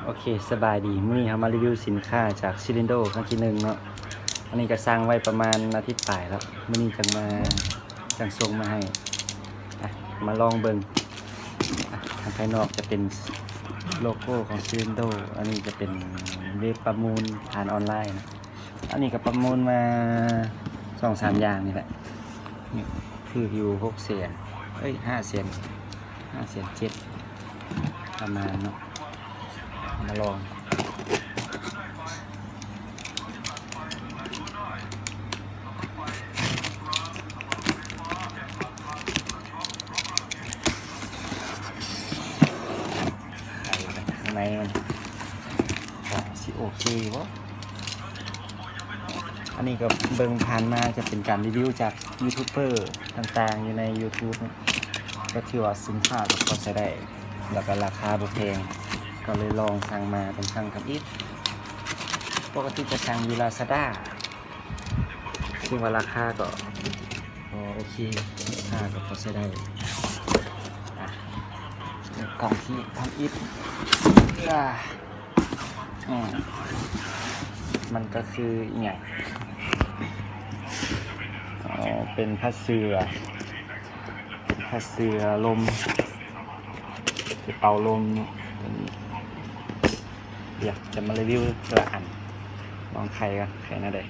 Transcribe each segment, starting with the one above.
ໂອເຄ ສະບາຍດີ ມື້ນີ້ເຮົາມາຣີວິວສິນຄ້າຈາກຊີລິນໂດຄັ້ງທີໜຶ່ງເນາະ. ອັນນີ້ກໍສັ່ງໄວ້ປະມານອາທິດປາຍແລ້ວ ມື້ນີ້ຈັ່ງມາ ຈັ່ງສົ່ງມາໃຫ້. ອ່ະ ມາລອງເບິ່ງ. ອ່ະ ທາງພາຍນອກຈະເປັນໂລໂກ້ຂອງຊີລິນໂດ, ອັນນີ້ຈະເປັນເວັບປະມູນຜ່ານອອນລາຍນະ. ອັນນີ້ກໍປະມູນມາສອງສາມຢ່າງນີ້ແຫຼະ. ນີ້ຖືກຢູ່ຫົກແສນ ເອີຍ ຫ້າແສນ ຫ້າແສນເຈັດ ປະມານເນາະ. ມາລອງ ໄຂໄປຂ້າງໃນມັນ ວ່າຊິໂອເຄບໍ່. ອັນນີ້ກໍເບິ່ງຜ່ານມາຈະເປັນການຣີວິວຈາກຢູທູບເບີຕ່າງໆຢູ່ໃນຢູທູບເນາະ, ກໍຖືວ່າສິນຄ້າກໍພໍໃຊ້ໄດ້ ແລ້ວກໍລາຄາບໍ່ແພງ ກໍເລີຍລອງສັ່ງມາເປັນຄັ້ງທຳອິດ. ປົກກະຕິຈະສັ່ງຢູ່ລາຊາດ້າ ຊຶ່ງວ່າລາຄາກໍ ກໍໂອເຄ ລາຄາກໍພໍໃຊ້ໄດ້. ອ່ະ ການທີ່ທຳອິດ ອ່າ ອືມ ມັນກໍຄືອີ່ຫຍັງ ອໍ ເປັນຜ້າເສື່ອ ເປັນຜ້າເສື່ອລົມ ທີ່ເປົ່າລົມເນາະ. ດຽວຈະມາຣີວິວເທື່ອລະອັນ ລອງໄຂກ່ອນ ໄຂແນວໃດ. ເ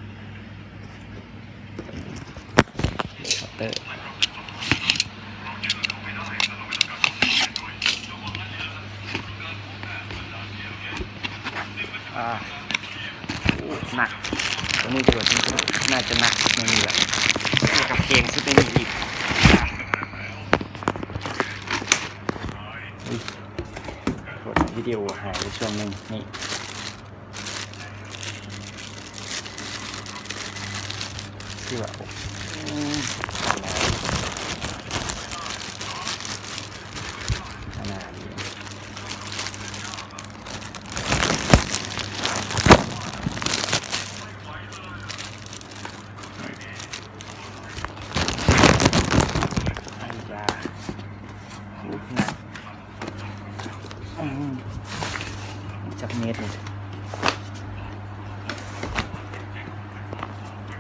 ອົາເຕີ ອ່າ ໂອ້ ໜັກ ຕົວນີ້ຖືວ່າໜ້າຈະໜັກສຸດໃນນີ້ແຫຼະ ແລ້ວກໍແພງສຸດໃນນີ້ອີກ. ອຸ້ຍ ກົດວິດີໂອຫາຍໄປຊ່ວງໜຶ່ງນີ້. ຄືວ່າ ໂອ້ ຂະໜາດ ຂະໜາດນີ້ ໄອ້ຢາ ໂອ້ ໜັກ. ອືມ ຈັກເມັດນີ້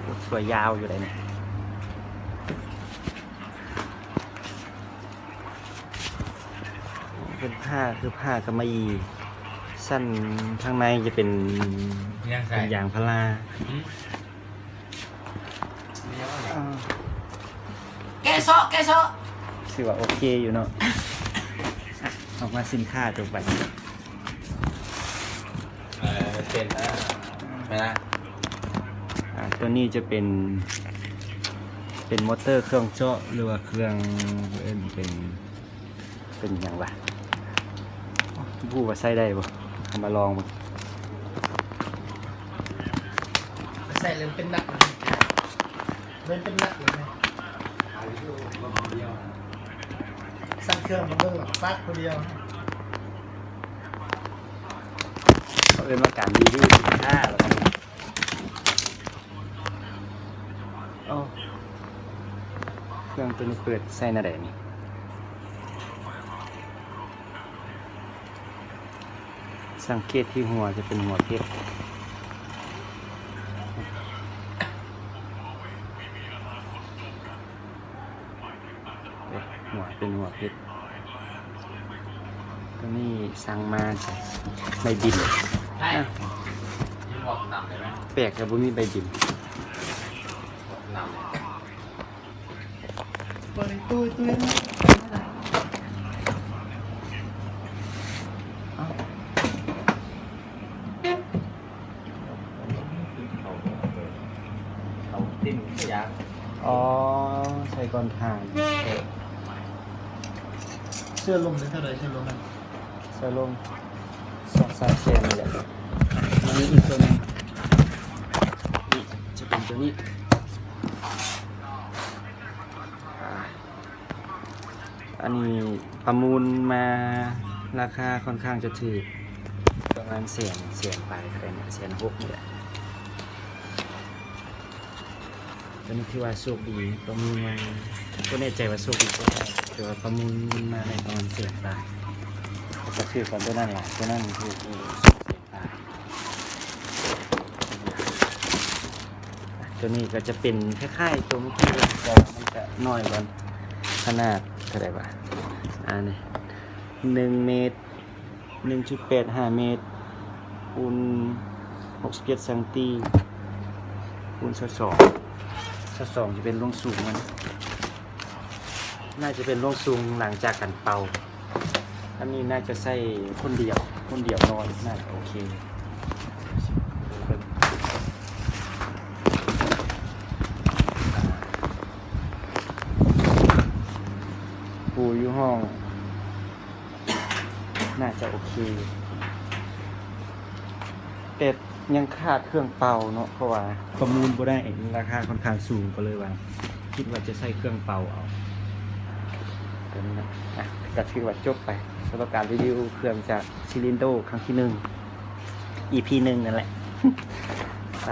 ໂອ້ ສວຍຍາວຢູ່ໃດນີ້. ເປັນຜ້າ ຄືຜ້າກຳມະອີ່ ຊັ້ນທາງໃນຈະເປັນ ຍັງໃສ່ ເປັນຢາງພາລາ. ອືມ ແກະເຊາະ ແກະເຊາະ ຖືວ່າໂອເຄຢູ່ເນາະ. ອອກມາສິນຄ້າຕໍ່ໄປ ເອີ ເປັນ ເອີ ແມ່ນນະ. ອ່າ ຕົວນີ້ຈະເປັນ ເປັນມໍເຕີເຄື່ອງເຈາະ ຫຼືວ່າເຄື່ອງ ເອີ້ນເປັນ ເປັນຫຍັງວະ ບໍ່ຮູ້ວ່າໃຊ້ໄດ້ບໍ່ ເອົາມາລອງເບິ່ງ. ໃຊ້ເລີ່ມເປັນໜັກແລ້ວ ເລີ່ມເປັນໜັກແລ້ວ. ສັ່ງເຄື່ອງມາເບິ່ງແລ້ວປາກຜູ້ດຽວ ເຂົາເອີ້ນວ່າການຣີວິວສິນຄ້າ. ໂອ້ ເຄື່ອງຕົວນີ້ເປີດໃສ່ແນວໃດນີ້? ສັງເກດທີ່ຫົວຈະເປັນຫົວເພັດ ຫົວເປັນຫົວເພັດ. ຕົວນີ້ສັ່ງມາຈາກໃບບິນ ອ່ະ ແປກແລ້ວບໍ່ມີໃບບິນ. ອໍ ໃສ່ກ່ອນຖ່ານ ເຊື້ອລົມເທົ່າໃດ? ເຊື້ອລົມ ເຊື້ອລົມສອງສາມແສນນີ້ແຫຼະ. ອັນນີ້ອີກຕົວໜຶ່ງ ນີ້ຈະເປັນຕົວນີ້ ອ່າ ອັນນີ້ປະມູນມາລາຄາຄ່ອນຂ້າງຈະຖືກ ປະມານແສນ ແສນປາຍເທົ່າໃດນີ້ ແສນຫົກນີ້ແຫຼະ. ຕົວນີ້ຖືວ່າໂຊກດີ ປະມູນມາ ບໍ່ແນ່ໃຈວ່າໂຊກດີເທົ່າໃດ ແຕ່ວ່າປະມູນມາໄດ້ປະມານແສນປາຍ. ກໍຖືກກັນຕົວນັ້ນລະ ຕົວນັ້ນຖືກ ເອີ ສອງແສນປາຍ. ຕົວນີ້ກໍຈະເປັນຄ້າຍໆຕົວເມື່ອກີ້ ແຕ່ວ່າມັນຈະນ້ອຍກວ່າ ຂະໜາດເທົ່າໃດວະ ອັນນີ້ ໜຶ່ງເມດ ໜຶ່ງຈຸດແປດຫ້າເມດ ຄູນຫົກສິບເຈັດຊັງຕີ ຄູນຊາວສອງ ຊາວສອງຈະເປັນລວງສູງມັນ ໜ້າຈະເປັນລວງສູງຫຼັງຈາກການເປົ່າ. ອັນນີ້ໜ້າຈະໃຊ້ຄົນດຽວ ຄົນດຽວນອນໜ້າຈະໂອເຄ. ປູຢູ່ຫ້ອງໜ້າຈະໂອເຄ ແຕ່ຍັງຂາດເຄື່ອງເປົ່າເນາະ ເພາະວ່າປະມູນບໍ່ໄດ້ ລາຄາຂ້ອນຂ້າງສູງ ກໍເລີຍວ່າຄິດວ່າຈະໃຊ້ເຄື່ອງເປົ່າເອົາ. ຕົວນີ້ນະ ອ່ະ ກໍຖືວ່າຈົບໄປສຳລັບການຣີວິວເຄື່ອງຈາກຊິລິນໂດຄັ້ງທີໜຶ່ງ ອີພີໜຶ່ງນັ້ນແຫຼະ ໄປ.